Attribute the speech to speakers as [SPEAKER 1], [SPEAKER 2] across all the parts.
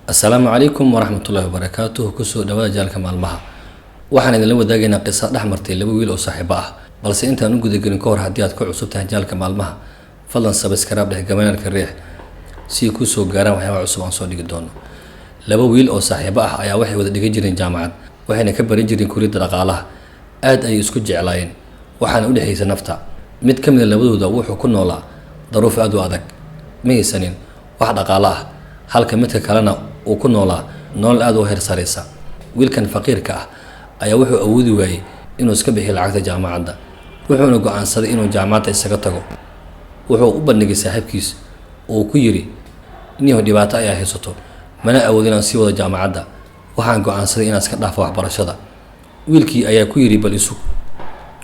[SPEAKER 1] Asalaamu calaykum waraxmatullaahi wabarakaatuh. Kusoo dhawaada jaalka maalmaha. Waxaan idinla wadaagaynaa qisa dhex martay laba wiil oo saaxiibo ah. Balse intaan u gudagelin ka hor, haddii aad ku cusub tahay jaalka maalmaha, fadlan subscribe dheh, gambaleelka riix si ay kusoo gaaraan waxyaabaha cusub aan soo dhigi doono. Laba wiil oo saaxiibo ah ayaa waxay wada dhigan jireen jaamacad, waxayna ka baran jireen kulliyadda dhaqaalaha. Aad ayay isku jeclaayeen, waxaana u dhexaysa nafta. Mid ka mid a labadooda wuxuu ku noolaa daruuf aad u adag, ma haysanin wax dhaqaalo ah, halka midka kalena uu ku noolaa nolol aad u heer sareysa. Wiilkan faqiirka ah ayaa wuxuu awoodi waayey inuu iska bixiyo lacagta jaamacadda, wuxuuna go'aansaday inuu jaamacadda isaga tago. Wuxuu u bandhigay saaxiibkiis oo uu ku yidhi: "Niyow, dhibaato ayaa haysato, mana awood inaan sii wado jaamacadda. Waxaan go'aansaday inaan iska dhaafo waxbarashada." Wiilkii ayaa ku yidhi: "Bal isug."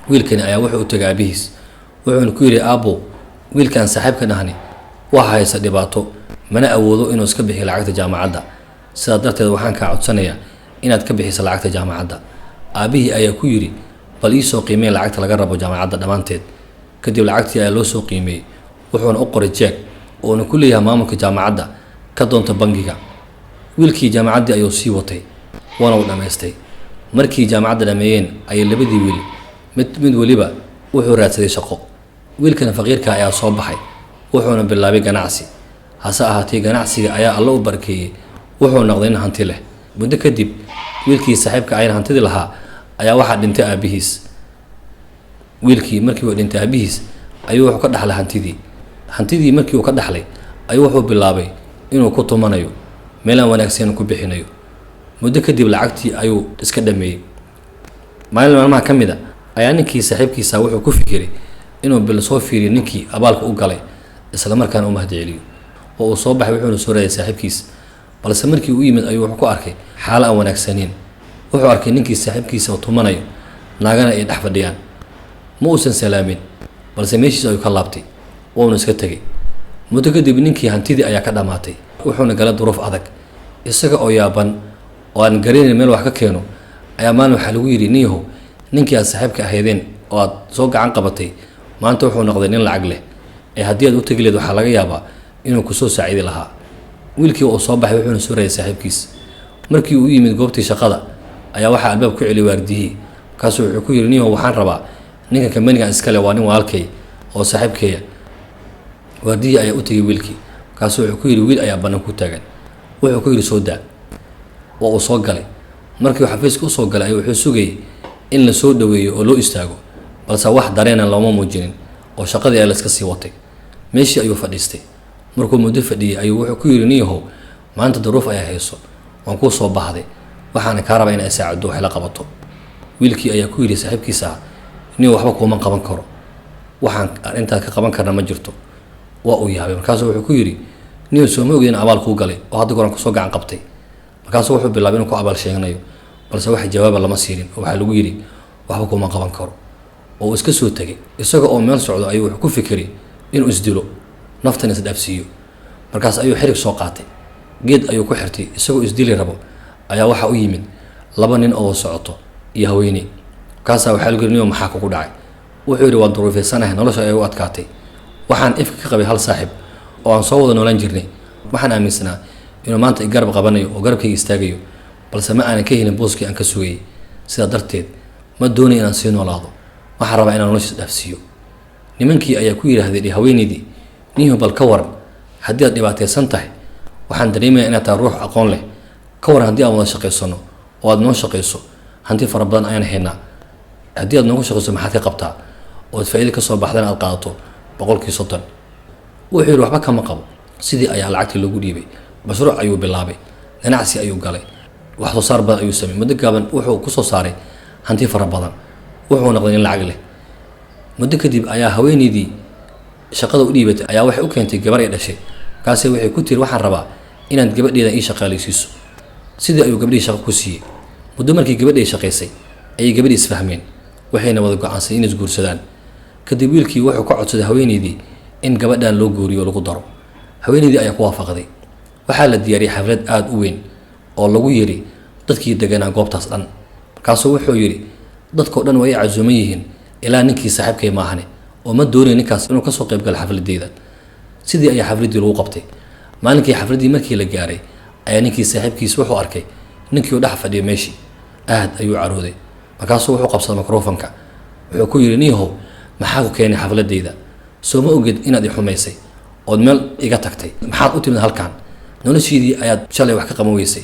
[SPEAKER 1] Wiilkani ayaa wuxuu u tegay aabihiis, wuxuuna ku yidhi: "Aabbo, wiilkan saaxiibkan ahni waxa haysa dhibaato, mana awoodo inuu iska bixiyo lacagta jaamacadda. Sidaa darteed waxaan kaa codsanayaa inaad ka bixiso lacagta jaamacadda." Aabbihii ayaa ku yidhi: "Bal ii soo qiimee lacagta laga rabo jaamacadda dhammaanteed." Kadib lacagtii ayaa loo soo qiimeeyey, wuxuuna u qoray jeeg uuna ku leeyahay maamulka jaamacadda ka doonta bangiga. Wiilkii jaamacaddii ayuu sii watay, waana uu dhammaystay. Markii jaamacadda dhameeyeen ayay labadii wiil mid weliba wuxuu raadsaday shaqo. Wiilkan faqiirka ayaa soo baxay, wuxuuna bilaabay ganacsi. Hase ahaatee, ganacsiga ayaa Alla u barakeeyey, wuxuu noqday nin hanti leh. Muddo kadib, wiilkii saaxiibka ayan hantidii lahaa ayaa waxaa dhintay aabihiis. Wiilkii markii uu dhintay aabihiis ayuu wuxuu ka dhaxlay hantidii. Hantidii markii uu ka dhaxlay ayuu wuxuu bilaabay inuu ku tumanayo, meelaan wanaagsan ku bixinayo. Muddo kadib lacagtii ayuu iska dhameeyey. Maalin maalmaha ka mid a ayaa ninkii saaxiibkiisa wuxuu ku fikiray inuu bil soo fiiriyo ninkii abaalka u galay, isla markaana u mahadceliyo. Oo uu soo baxay, wuxuuna soo raadiyay saaxiibkiis. Balse markii uu yimid ayuu wuxuu ku arkay xaalo aan wanaagsanayn. Wuxuu arkay ninkii saaxiibkiisa oo tumanayo, naagana ay dhex fadhiyaan. Ma uusan salaamin, balse meeshiis ayuu ka laabtay, wuuna iska tegay. Muddo kadib ninkii hantidii ayaa ka dhammaatay, wuxuuna galay duruuf adag. Isaga oo yaaban oo aan garanayn meel wax ka keeno ayaa maalin waxaa lagu yidhi: "Ninyahow, ninkii aad saaxiibka ahaydeen oo aad soo gacan qabatay maanta wuxuu noqday nin lacag leh, ee haddii aad u tegi leed waxaa laga yaabaa inuu kusoo saacidi lahaa." Wiilkii uu soo baxay, wuxuuna soo raayay saaxiibkiis. Markii uu u yimid goobtii shaqada ayaa waxaa albaab ku celiyay waardiyihii. Markaasuu wuxuu ku yidhi: "Ninyahow, waxaan rabaa ninka kambanigan iskale, waa nin walaalkay oo saaxiibkeeya." Waardiyihii ayaa u tegay wiilkii, markaasuu wuxuu ku yidhi: "Wiil ayaa bannaan ku taagan." Wuxuu ku yidhi: "Soo daa." Waa uu soo galay. Markii uu xafiiska usoo galay ayuu wuxuu sugayay in la soo dhaweeyo oo loo istaago, balse wax dareena looma muujinin oo shaqadii ayaa la iska sii watay. Meeshii ayuu fadhiistay. Markuu muddo fadhiyey ayuu wuxuu ku yidhi: "Ninyahow, maanta duruuf ayaa hayso, waan kuu soo baahday, waxaana kaa rabaa inay saacaddo wax la qabato." Wiilkii ayaa ku yidhi saaxiibkiisa ah: "Nin, waxba kuuma qaban karo, waxaan arrintaas ka qaban karna ma jirto." Waa uu yaabay. Markaasuu wuxuu ku yidhi: "Nin, sooma ogid in abaal kuu galay oo hadda goran kusoo gacan qabtay?" Markaasuu wuxuu bilaabay inuu ku abaal sheeganayo, balse wax jawaaba lama siinin oo waxaa lagu yidhi: "Waxba kuma qaban karo." Oo uu iska soo tegay. Isaga oo meel socdo ayuu wuxuu ku fikiray inuu isdilo, naftan isdhaafsiiyo. Markaas ayuu xirig soo qaatay, geed ayuu ku xirtay. Isagoo isdili rabo ayaa waxaa u yimid laba nin oo socoto iyo haweeney. Markaasaa waxaa lagu yidhi: "Niyow, maxaa kugu dhacay?" Wuxuu yidhi: "Waan duruufaysanahay, nolosha ay u adkaatay. Waxaan ifka ka qabay hal saaxiib oo aan soo wada noolaan jirnay. Waxaan aaminsanaa inuu maanta i garab qabanayo oo garabkayga istaagayo, balse ma aanan ka helin booskii aan ka sugayay. Sidaa darteed ma doonay inaan sii noolaado, waxaan rabaa inaan noloshiis dhaafsiiyo." Nimankii ayaa ku yidhaahdeen haweeneydii: "Niyow, bal ka waran haddii aad dhibaataysan tahay? Waxaan dareemayaa inaad tahay ruux aqoon leh. Ka waran haddii aan wada shaqaysano oo aad noo shaqayso? Hanti fara badan ayaan haynaa. Haddii aad noogu shaqayso, maxaad ka qabtaa, ood faa'iida kasoo baxdana aad qaadato 30%?" Wuxuu yidhi: "Waxba kama qabo." Sidii ayaa lacagtii loogu dhiibay. Mashruuc ayuu bilaabay, ganacsi ayuu galay, wax soo saar badan ayuu sameeyey. Muddo gaaban wuxuu kusoo saaray hanti fara badan, wuxuu noqday nin lacag leh. Muddo kadib ayaa haweeneydii shaqada u dhiibatay ayaa waxay u keentay gabar ay dhashay. Markaase waxay ku tiri: "Waxaan rabaa inaad gabadheeda ii shaqaalaysiiso." Sidii ayuu gabdhihii shaqo ku siiyey. Muddo markii gabadhii shaqaysay ayay gabadhii isfahmeen, waxayna wada go'aansan inay isguursadaan. Kadib wiilkii wuxuu ka codsaday haweeneydii in gabadhan loo guuriyo, lagu daro. Haweeneydii ayaa ku waafaqday. Waxaa la diyaariyey xaflad aada u weyn oo lagu yidhi dadkii deganaa goobtaas dhan. Markaasuu wuxuu yidhi: "Dadkao dhan way casuuman yihiin ilaa ninkii saaxiibkay maahane, oo ma doonay ninkaas inuu kasoo qayb galo xafladeyda." Sidii ayaa xafladdii lagu qabtay. Maalinkii xafladdii markii la gaaray Ayaa ninkii saaxiibkiis wuxuu arkay ninkii uu dhex fadhiyo meeshii. Aad ayuu carooday. Markaasuu wuxuu qabsaday mikrofonka. Wuxuu ku yidhi, "Niyahow, maxaa ku keenay xafladayda? Soo ma ogid inaad i xumaysay ood meel iga tagtay? Maxaad u timid halkan? Noloshiidii ayaad shalay wax ka qaban weysay.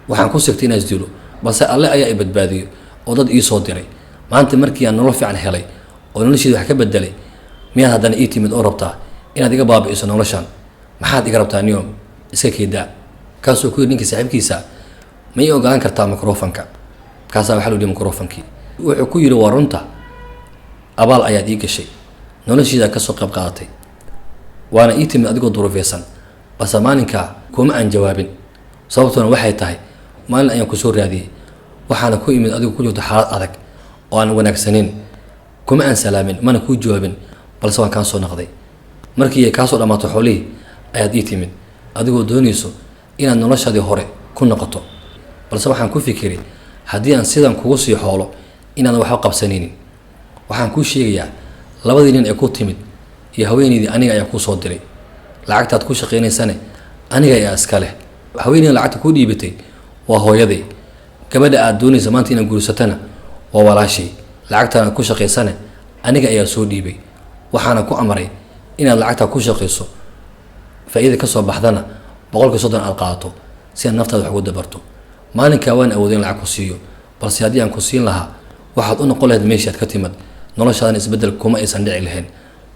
[SPEAKER 1] Waxaan ku sigtay inaad isdilo, balse Alle ayaa i badbaadiyo oo dad ii soo diray. Maanta markii aan nolol fiican helay oo noloshiida wax ka bedelay, miyaad haddana ii timid oo rabtaa inaad iga baabi'iso noloshan? Maxaad iga rabtaa niyo? Iska keedaa." Kaasuu ku yidhi ninkii saaxiibkiisa, "Ma ii ogolaan kartaa mikrofonka?" Kaasaa waxaa loo dhihi mikrofonkii. Wuxuu ku yidhi, "Waa runta, abaal ayaad ii gashay, noloshiidaa kasoo qayb qaadatay, waana ii timid adigoo duruufeysan, balse maalinkaa kuma aan jawaabin. Sababtuna waxay tahay maalin ayaan kusoo raadiyey, waxaana ku imid adigoo ku jirto xaalad adag oo aan wanaagsanayn. Kuma aan salaamin, mana kuu jawaabin, balse waan kaa soo noqday. Markii ay kaasoo dhammaato xoolihii ayaad ii timid adigoo doonayso inaad noloshaadii hore ku noqoto, balse waxaan ku fikiray haddii aan sidan kugu sii xoolo inaadan waxba qabsanaynin. Waxaan kuu sheegayaa, labadii nin ee ku timid iyo haweeneydii aniga ayaa kuu soo diray. Lacagtaad ku shaqaynaysane aniga ayaa iska leh. Haweeneyda lacagta kuu dhiibatay waa hooyaday. Gabadha aad doonaysa maanta inaad guursatana waa walaashay. Lacagtaan aad ku shaqaysane aniga ayaa soo dhiibay, waxaana ku amray inaad lacagtaa ku shaqayso, faa'iida kasoo baxdana 30% aad qaadato si aad naftaada wax ugu dabarto. Maalinkaa waan awooday in lacag ku siiyo, balse haddii aan ku siin lahaa waxaad u noqon lahayd meeshii aad ka timid, noloshaadana isbeddel kuma aysan dhici lahayn.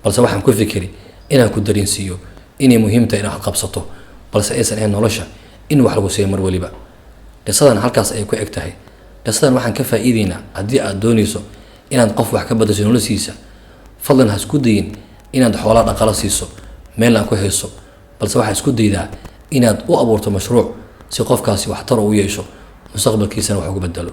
[SPEAKER 1] Balse waxaan ku fikiri inaan ku dareensiiyo inay muhiim tahay inaad wax qabsato, balse aysan ahayn nolosha in wax lagu siiyo mar waliba." Qisadan halkaas ayay ku eg tahay. Qisadan waxaan ka faa'iideynaa, haddii aad doonayso inaad qof wax ka badasho noloshiisa, fadlan ha isku dayin inaad xoolaa dhaqalo siiso, meelna ku hayso, balse waxaa isku daydaa inaad u abuurto mashruuc si qofkaasi waxtar u yeesho, mustaqbalkiisana wax ugu bedelo.